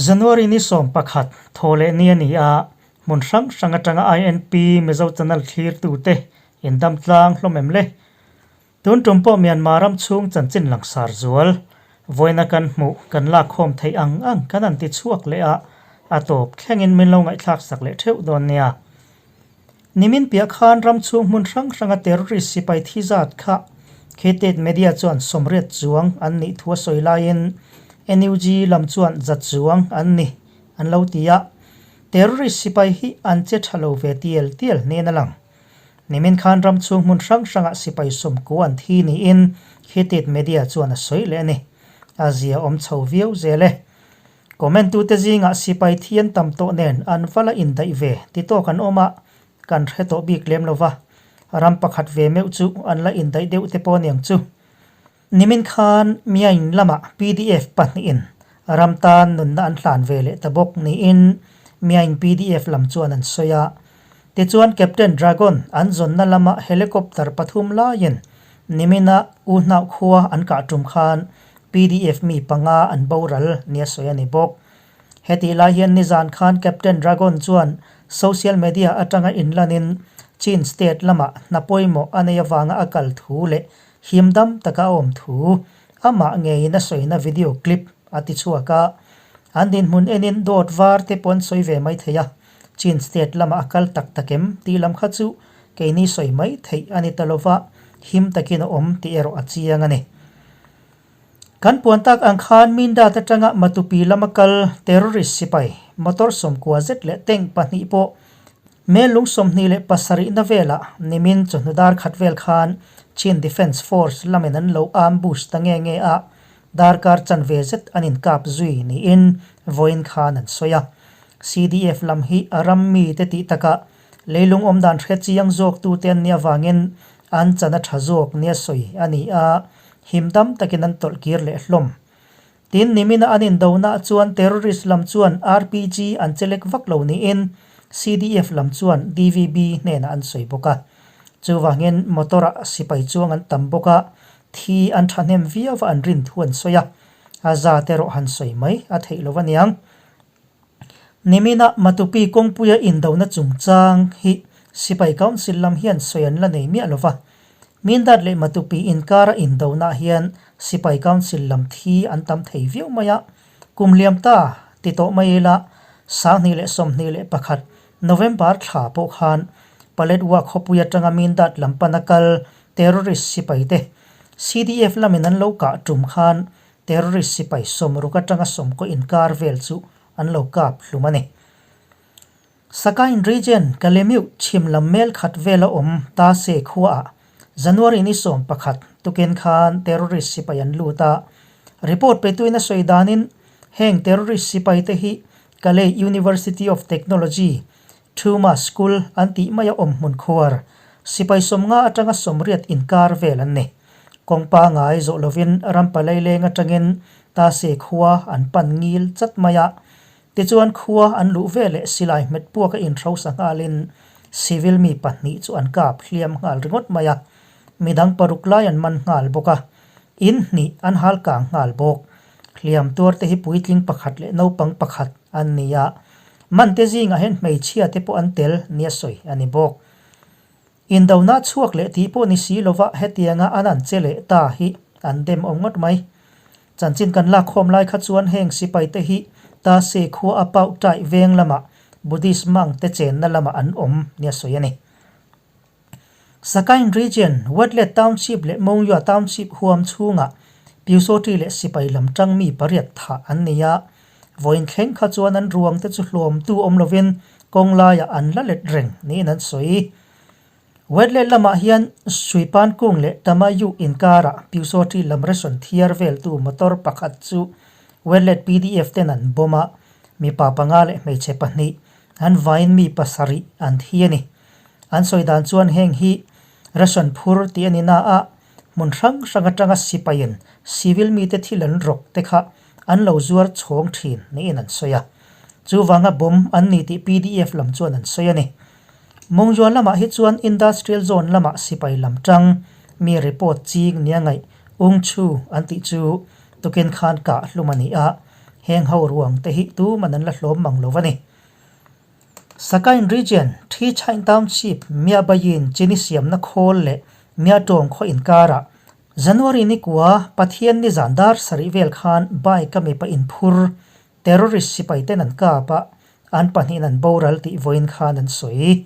January ni 11 thaw leh ni a ni a, hmun hrang hrang atanga INP Mizo Channel thlirtute indam tlang hlawm em le? Tun tum pawh Myanmar ram chhung chanchin langsar zual vawiina kan hmuh kan lakkhawm theih ang ang kan han ti chhuak leh a, a tawp thlengin min lo ngaihthlak sak leh theuh dawn nia. Nimin piah khan ram chhung hmun hrang hranga terrorist sipai thi zat kha Khetet Media chuan 80 chuang an nih thu a sawi laiin NUG lam chuan 100 chuang an ni an lo ti a, terrorist sipai hi an che tha lo ve tial tial hnen a lang. Nimin khan ram chhung hmun hrang hrangah sipai 90 an thi niin Khetet Media chuan a sawi leh a ni. A zia awm chho viau zel e. Comment tute zingah sipai thi an tam tawh nen an va la indaih ve ti tawk an awm a, kan hre tawh bik lem lo va, ram pakhat ve meuh chu an la indaih deuh te pawh aniang chu. Nimin khan Myaing lamah pdf pahnihin ram tan nunna an hlan ve leh ta bawk niin Myaing pdf lam chuan an sawi a. Tichuan Captain Dragon an zawnna lama helicopter pathum laiin nimina U Hnauh khua an kah tum khan Pdf mi panga an boral nia sawi a ni bawk. Hetih lai hian nizan khan Captain Dragon chuan social media atanga inlanin Chin state lamah hna pawimawh a nei avanga a kal thu leh himdam taka a awm thu amah ngeiin a sawina video clip a ti chhuak a. An dinhmun enin dawt var te pawh an sawi ve mai thei a, Chin state lamah a kal tak tak em tih lam kha chu keini sawi mai theih a ni ta lova, him takin a awm tih erawh a chiang a ni. Kan puan tak ang khan Mindat atanga Matupi lama kal terrorist sipai motor 90 zet leh tank pahnih pawh Mel lung 27 na velah nimin chawhnu dar khat vel khan Chin Defence Force lamin an lo ambush ta nge nge a, darkar chanve zet an inkap zui niin vawiin khan an sawi a. CDF lam hi a ram mite tih takah leilung awmdan hre chiang zawktute an nih avangin an chan a tha zawk nia sawi a ni a, him dam takin an tawlh kir leh hlawm. Tin, nimina an indonaah chuan terrorist lam chuan RPG an chelek vak lo niin CDF lam chuan DVB hnenah an sawi bawk a. Chuvangin motor-ah sipai chuang an tam bawk a, thi an thahnem viau a an rin thu an sawi a, a zat erawh han sawi mai a theih lo aniang. Nimina Matupi kawngpuia indona chungchang hi Sipai Council lam hian sawi an la nei miah lo va. Mindat leh Matupi inkara indonaah hian Sipai Council lam thi an tam thei viau mai a, kum liam ta ti tawh mai ila 2021 November thla pawh khan Paletwa khawpui atanga Mindat lam pana kal terrorist sipaite CDF lamin an lo kah tum khan Terrorist sipai 60 atanga 90 inkar vel chu an lo kap hlum a ni. Sakain region Kalemiuh chhim lam mel khat vela awm ta se khuaah January ni 11 tukin khan terrorist sipai an lut a. Report petuin a sawi danin heng terrorist sipai te hi Kalay University of Technology, Thuma School an tih maia awm hmun khuar sipai 50 atanga 80 inkar vel an ni. Kawng pangai zawh lovin ram palai leng atangin Tase khua an pan ngil chat mai a. Tichuan khua an luh ve leh silai hmet puaka inhrosa nghalin civil mi pahnih chu an kap hliam nghal ringawt mai a. Midang paruk lai an man nghal bawk a. In hnih an hal kang nghal bawk. Hliam tuar te hi puitling pakhat leh naupang pakhat an ni a. Man te zingah hian hmeichhia te pawh an tel nia sawi a ni bawk. Indona chhuak leh tih pawh ni si lova hetianga an an che leh ta hi an dem awm ngawt mai. Chanchin kan lakkhawm lai kha chuan heng sipai te hi ta se khua a pau tai veng lamah Buddhist monk te chenna lamah an awm nia sawi a ni. Sakain region, Wetlet Township leh Mongyua Township huam chhungah Pyusawṭi leh sipai lam tang mi pariat thah an ni a. Vawiin thleng kha chuan an ruang te chu hlawmtu awm lovin kawng laiah an la let reng niin an sawi. Wetlet lamah hian Suipan kung leh Tamayu inkarah Pyusawṭi lam ration thiar veltu motor pakhat chu Wetlet pdf ten an bomb a, mipa panga leh hmeichhe pahnih an vain mi pasarih an thi a ni. An sawi dan chuan heng hi ration phur tih a ni na a, hmun hrang hrang atanga sipaiin civil mite thil an rawk te kha an lo zuar chhawng thin niin an sawi a. Chuvanga bomb an ni tih pdf lam chuan an sawi a ni. Mawngzuan lamah hi chuan industrial zone lamah sipai lam tang mi report ching nia ngaih Ung Chu an tih chu tukin khan kah hlum a ni a. Heng ho ruang te hi tuman an la hlawm mang lo a ni. Sakain Region, Thi Chain Township, Miabayin chini siamna khawl leh Miatawng khaw inkarah January ni kua Pathian ni zan dar sarih vel khan bike a mipa inphur terrorist sipai ten an kap a, an pahnihin an boral tih vawiin khan an sawi.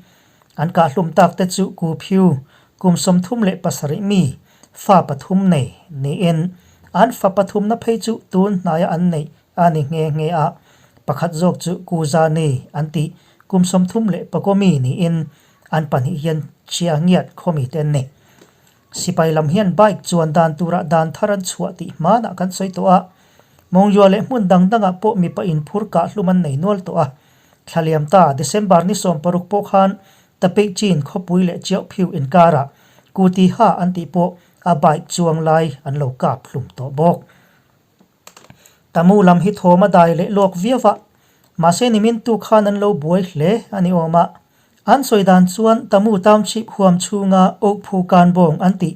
An kahhlum tak te chu Ku Phyu, kum 37 mi, fa pathum nei niin an fa pathumna phei chu tun hnaia an neih a ni nghe nghe a, pakhat zawk chu Ku Za Ni an tih kum 34 mi niin an pahnih hian chhia ngiat khawmi te an ni. Sipai lam hian bike chuan dan turah dan thar an chhuah tih hmanah kan sawi tawh a, Mawngzua leh hmun dang dangah pawh mipa inphur kahhlum an nei nual tawh a. Thlaliam ta December ni 16 pawh khan Tapeih Chin khawpui leh Chiauhphiu inkarah Kuti Ha an tih pawh a bike chuang lai an lo kap hlum tawh bawk. Tamu lam hi thawm a dai leh lawk viau a, mahse nimin tu khan an lo buai hle a ni awm a. An sawi dan chuan Tamu Township huam chhunga Oakphu Kanbawng an tih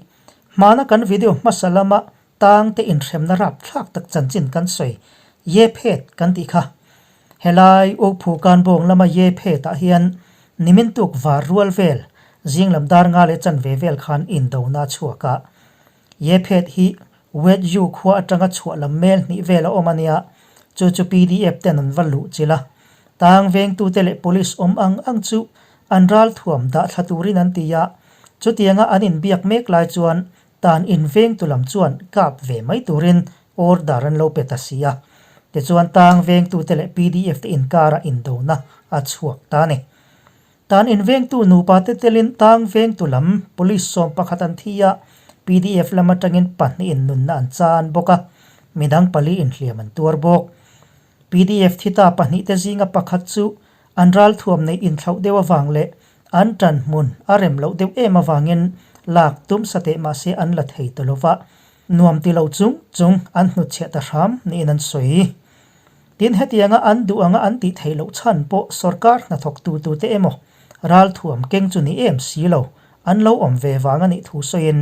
hmana kan video hmasa lama tang te inhremna rapthlak tak chanchin kan sawi ye phet kan tih kha. Helai Oakphu Kanbawng lama ye phet ah hian nimin tuk var rual vel zing lam dar nga leh chanve vel khan indona a chhuak a. Ye phet hi Wet Yu khua atanga chhuah lam mel hnih vel a awm a nia, chu chu pdf ten an va luh chilh a. Tang vengtute leh police awm ang ang chu an ral thuam dah thla turin an ti a, chutianga an inbiak mek lai chuan tan invengtu lam chuan kap ve mai turin order an lo pe ta si a. Tichuan tang vengtute leh pdf te inkara indona a chhuak ta a ni. Tan invengtu nupa te telin tang vengtu lam police 11 an thi a, pdf lam atangin pahnihin nunna an chan bawk a, midang pali inhliam an tuar bawk. Pdf thi ta pahnih te zinga pakhat chu an ralthuam neih inthlauh deuh avang leh an tan hmun a rem loh deuh em avangin lak tum sateh mahse an la thei ta lova, nuam ti lo chung chung an hnutchhiah ta hram niin an sawi. Tin, hetianga an duh anga an tih theih loh chhan pawh sorkar hnathawk tu tute emaw ralthuam keng chu ni em si lo, an lo awm ve vang a nih thu sawiin,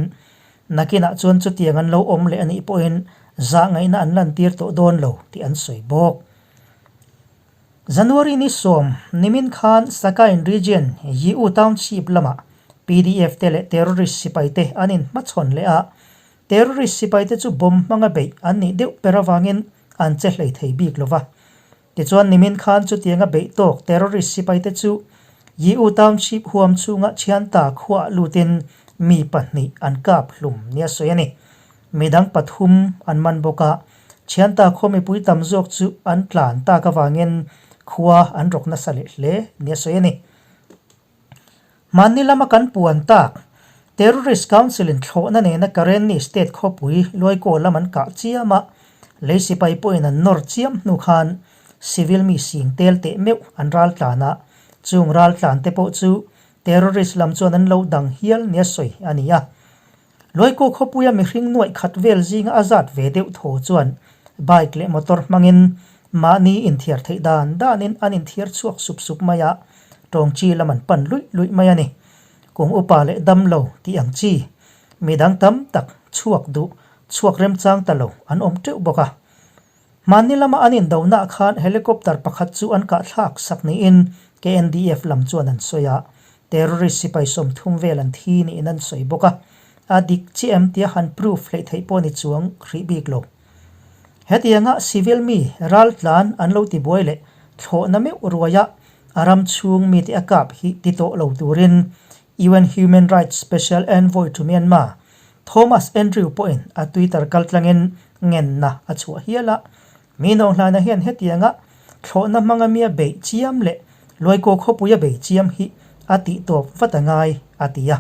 nakinah chuan chutiang an lo awm leh a nih pawhin zahngaihna an lantir tawh dawn lo tih an sawi bawk. January ni 10, nimin khan Sakain Region, Yiu Township lamah pdf te leh terrorist sipai te an inhmachhawn leh a, terrorist sipai te chu bomb hmanga beih an nih deuh ber avangin an che hlei thei bik lo va. Tichuan nimin khan chutianga beih tawk terrorist sipaite chu Yiu Township huam chhunga Thianta khuaah lutin mi pahnih an kap hlum nia sawi a ni. Midang pathum an man bawk a, Thianta khaw mipui tam zawk chu an tlan tak avangin khua an rawk nasa leh hle nia sawi a ni. Mahni lama kan puan tak, Terrorist Council-in thlawhna nena Karenni State khawpui Luaikaw lam an kah chiam a, lei sipai pawhin an nawr chiam hnu khan civil mi sing tel teh meuh an ral tlan a, chung ral tlan te pawh chu terrorist lam chuan an lo dang hial nia sawi a ni a. Luaikaw khawpuia mihring nuaih khat vel zinga a zat ve deuh thaw chuan bike leh motor hmangin mahni inthiar theih dan danin an inthiar chhuak sup sup mai a, tawng chi lam an pan luih luih mai a ni. Kum upa leh dam lo tih ang chi, midang tam tak chhuak duh chhuak remchang ta lo an awm teuh bawk a. Hmanni lama an indonaah khan helicopter pakhat chu an kahthlak sak niin KNDF lam chuan an sawi a, terrorist sipai 30 vel an thi niin an sawi bawk a, a dik chiah em tia han proof hleih theih pawh ni chuang hrih bik lo. Hetianga civil mi raltlan an lo tibuai leh thlawhna meuh ruaia a ram chhung mite a kap hi ti tawh lo turin UN Human Rights Special Envoy to Myanmar Thomas Andrew pawhin a Twitter kaltlangin ngenna a chhuah hial a, mi nawnghlaina hian hetianga thlawhna hmanga mia beih chiam leh Luaikaw khawpuia bei chiam hi a tih tawp vat a ngai, a ti a.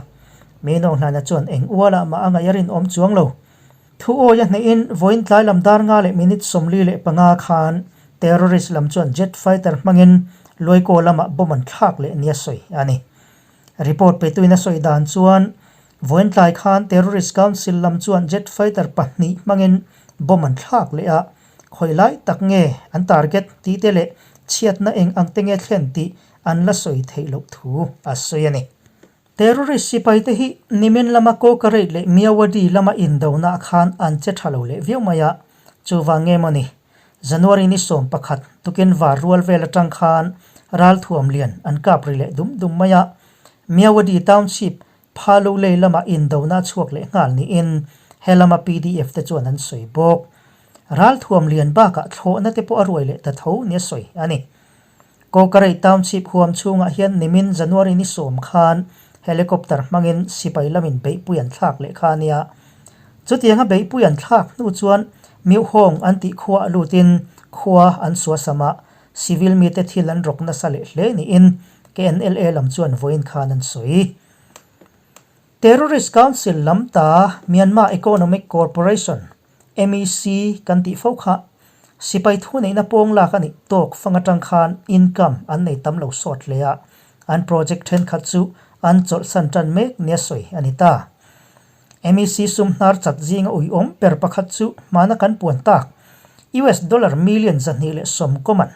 Mi nawnghlaina chuan eng ualah mah a ngaih a rinawm chuang lo. Thu awi a hnehin vawiin tlai lam dar nga leh minute 45 khan terrorist lam chuan jet fighter hmangin Luaikaw lamah bomb an thlak leh nia sawi a ni. Report petuin a sawi dan chuan Vawiin tlai khan Terrorist Council lam chuan jet fighter pahnih hmangin bomb an thlak leh a, khawi lai tak nge an target tih te leh chhiatna eng ang te nge thlen tih an la sawi theih loh thu a sawi a ni. Terrorist sipai te hi nimin lama Kawkareit leh Myawaddy lama indona khan an che tha lo leh viau mai a, chuvang nge maw ni? January ni 11 tukin var rual vel atang khan ralthuam lian an kap ri leh dum dum mai a. Myawaddy Township Phalu lei lama indona chhuak leh nghal niin he lama pdf te chuan an sawi bawk. Ralthuam lian bakah thlawhna te pawh a ruai leh ta tho nia sawi a ni. Kawkarei Township huam chhungah hian nimin January ni 10 khan helicopter hmangin sipai lamin beihpui an thlak leh kha a nia. Chutianga beihpui an thlak hnu chuan Meuhawng an tih khua a lutin khua an suasam a, civil mite thil an rawk nasa leh hle niin KNLA lam chuan vawiin khan an sawi. Terrorist Council lam ta Myanmar Economic Corporation, MEC, kan tih fo kha sipai thu neihna pawng lak a nih tawk fang atang khan income an nei tam lo sawt hle a, an project thenkhat chu an chawlhsan tan mek nia sawi a ni ta. MEC sum hnar chat zinga uiawm ber pakhat chu hmana kan puan tak US dollar million 210 kawman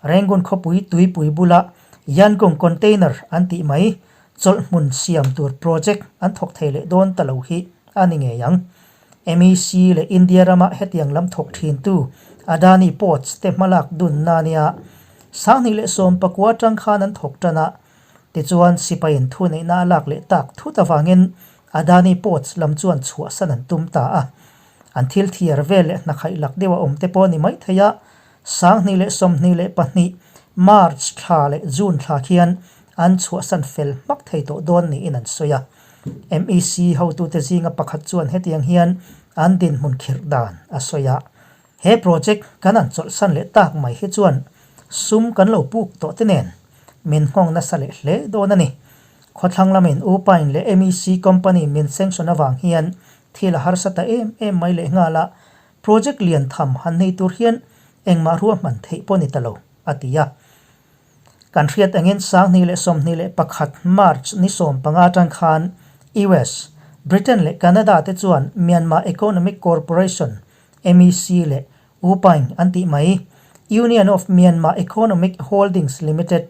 Rangoon khawpui tuipui bula Yangon container an tih mai chawlhhmun siam tur project an thawk thei leh dawn ta lo hi a ni ngei ang. MEC leh India rama hetiang lam thawk thintu Adani Ports te hmalak dunna nia 2019 atang khan an thawk tan a, tichuan sipaiin thuneihna a lak leh tak thut avangin Adani Ports lam chuan chhuahsan an tum ta a. An thil thiar vel leh hnakhaih lak deuh a awm te pawh a ni maithei a, 2022 March thla leh June thla khian an chhuahsan fel hmak thei tawh dawn niin an sawi a. MEC hotute zinga pakhat chuan hetiang hian an dinhmun khirh dan a sawi a. He project kan an chawlhsan leh tak mai hi chuan sum kan lo puk tawh te nen min nghawng nasa leh hle dawn a ni. Khawthlang lamin Upine leh MEC company min sanction avang hian thil a harsa ta em em mai leh nghal a, Project lian tham han nei tur hian engmah ruahman theih pawh ni ta lo, a ti a. Kan hriat angin 2021 March ni 15 atang khan US, Britain leh Canada te chuan Myanmar Economic Corporation, MEC, leh UPAIN an tih mai, Union of Myanmar Economic Holdings Limited,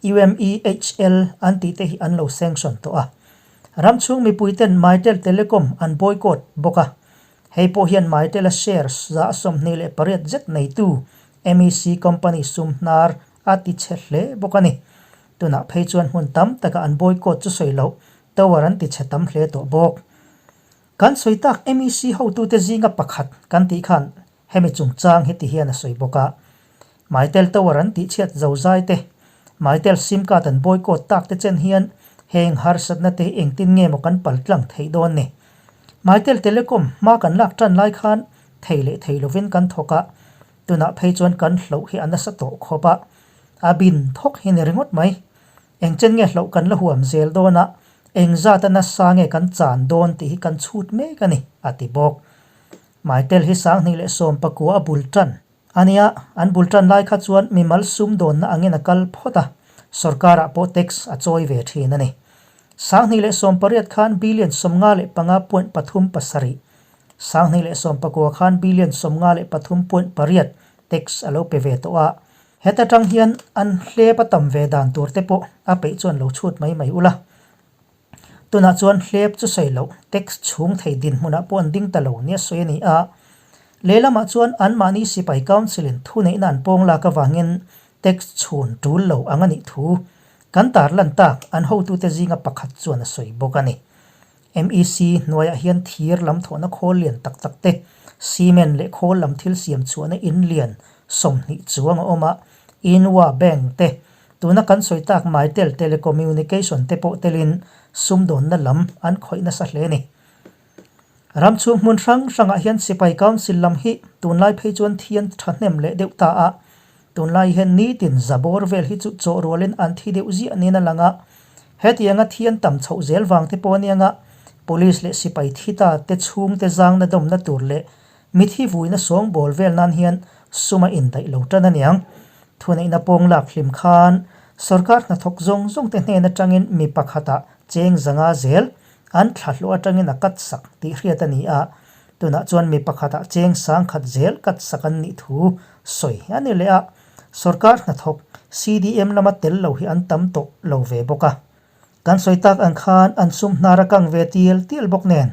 UMEHL, an tih te hi an lo sanction tawh a. Ram chhung mipuiten Mytel Telecom an boycott bawk a. Hei pawh hian Mytel-a shares 28 zet neitu MEC company sum hnar a ti chhe hle bawk a ni. Tunah phei chuan hmun tam taka an boycott chu sawi loh tower an ti chhe tam hle tawh bawk. Kan sawi tak MEC hotute zinga pakhat kan tih khan hemi chungchang hi ti hian a sawi bawk a. Mytel tower an tihchhiat zozai te, Mytel sim card an boycott tak te chen hian heng harsatna te hi engtin nge maw kan pal tlang theih dawn ni. Mytel Telecom hma kan lak tan lai khan thei leh thei lovin kan thawk a, tunah phei chuan kan hloh hi a nasa tawh khawp a, a bin thawk hi ni ringawt mai. Engchen nge hloh kan la huam zel dawn a, engzat a nasa nge kan chan dawn tih hi kan chhut mek a ni, a ti bawk. Mytel hi 2019 a bul tan. A nia, an bul tan lai kha chuan mimal sumdawnna angin a kal phawt a, sorkarah pawh tax a chawi ve thin a ni. 2018 khan billion 55.37, 2019 khan billion 53.8 tax a lo pe ve tawh a. Heta tang hian an hlep a tam ve dan tur te pawh a peih chuan lo chhut mai mai ula. Tunah chuan hlep chu sawi loh, tax chhung thei dinhmunah pawh an ding ta lo nia sawi a ni a. Lehlamah chuan anmahni sipai council-in thuneihna an pawng lak avangin tax chhun tul lo ang a nih thu kan tarlan tak an hotute zinga pakhat chuan a sawi bawk a ni. MEC hnuaiah hian thir lam thawhna khawl lian tak tak te, cement leh khawl lam thil siam chhuahna in lian 20 chuang a awm a, Inwa Bank te, Tuna kan sawi tak Mytel Telecommunication te pawh telin sumdawnna lam an khawih nasa hle a ni. Ram chhung hmun hrang hrangah hian Sipai Council lam hi tunlai phei chuan thian thahnem leh deuh ta a, tunlai hian nitin zabawr vel hi chu chawh rualin an thi deuh ziah niin a lang a. Hetianga thian tam chhoh zel vang te pawh anianga Police leh Sipai thi ta te chhungte zangna dawmna tur leh Mithi vuina sawngbawl vel nan hian sum a indaih lo tan aniang. Thuneihna pawng lak hlim khan sorkar hnathawk zawng zawng te hnen atangin mi pakhatah cheng zanga zel an thla hlawh atangin a cut sak tih hriat a ni a, tunah chuan mi pakhatah cheng sangkhat zel cut sak an nih thu sawi a ni leh a, sorkar hnathawk CDM lama tel lo hi an tam tawh lo ve bawk a. Kan sawi tak ang khan an sum hnar a kang ve tial tial bawk nen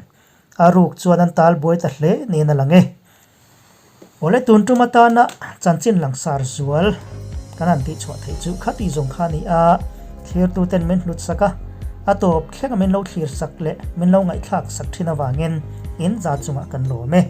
a ruk chuan an tal buai ta hle niin a lang e. Awle tun tum atana chanchin langsar zual kan han tihchhuah theih chu khati zawng kha a ni a, thlirtuten min hlut sak a, a tawp thlenga min lo thlir sak leh min lo ngaihthlak sak thin avangin in za chungah kan lawm e.